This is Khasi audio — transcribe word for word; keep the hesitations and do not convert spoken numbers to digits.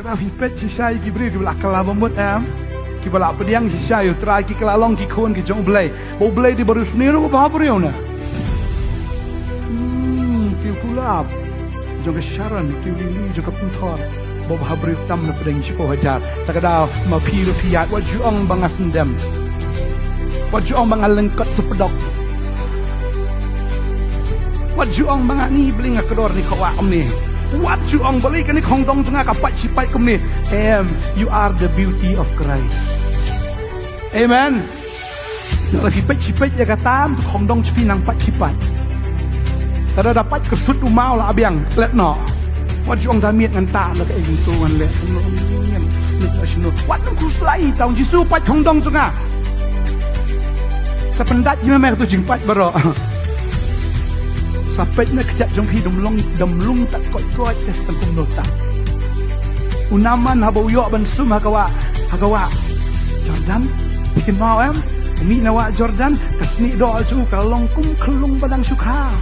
Phi peit shisha ïa ki briew kiba la kylla ba mut, em, kiba la pdiang shisha ïa U Trai, ki kylla long ki khun ki jong U Blei. Ba U Blei dei ba riewsniew ne ba bhabriew ne? Hmm, ki u kulab jong ka Sharon, ki u lili jong ka pynthor, ba bhabriew tam na pdeng shiphew hajar. Ta ka daw ma phi ruh phi ïaid, wat ju ong ba nga syndem. Wat ju ong ba nga lyngkot sypdok. Wat ju ong ba nga ni bling nga kdor ni khawa kumne. Wat ju ong balei kane khongdong jong nga ka pait shi pait kumne. Em, you are the beauty of Christ. Amen. Lada phi peit shi peit ïa ka tam, to khongdong jong phi nang pait shi pait. Lada da pait ka sut u maw la biang, let noh. Wat ju ong da miet ngan ta na ka eng to ngan leh. Wat nang khuslai, tang Jisu pait khongdong jong nga. Sa pyndait ïa me ka to jingpait baroh. Sa peit na kjat jong phi dum long, dum long tat koit koit, te sa tang kumno tat. U Naaman haba u ïoh ban sum ha ka wah, ha ka wah Jordan. Phi kynmaw em? U mih na wah Jordan, ka snieh doh jong u ka long kum khyllung ba dang shu kha.